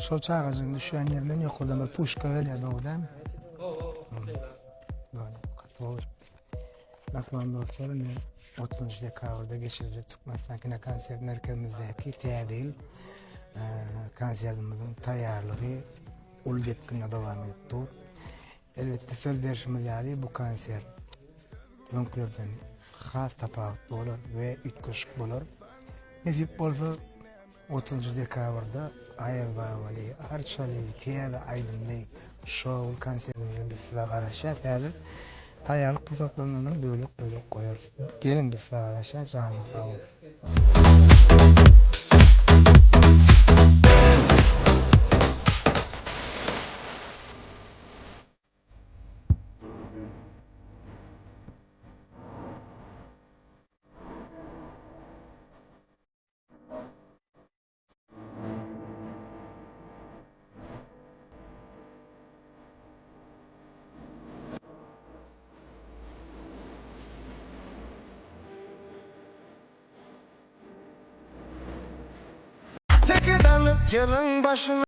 Şol çagajygyň düşýän ýerinden ýokardan bir puşka gelýär, dogry dälmi? Gaty gowy. Mähriban dostlar, indi 30 dekabrda geçiriljek Türkmenistan kinokonsert merkezimizdäki Täze ýyl konsertimiziň taýýarlygy uly depginde dowam edip dur. Elbetde söz berşimiz ýaly bu konsert öňkülerden has tapawutly bolar we üýtgeşik bolar. Nesip bolsa Otuzynjy dekabrda Aýazbabaly, Arçaly, täze aýdymly şowly konsertimizde biz size garaşýas. Häzir taýýarlyk pursatlaryndanam bölek-bölek goýarys. Geliň biz size garaşýas, janyňyz sag bolsun. Tekedarlyk ýylyň başyna.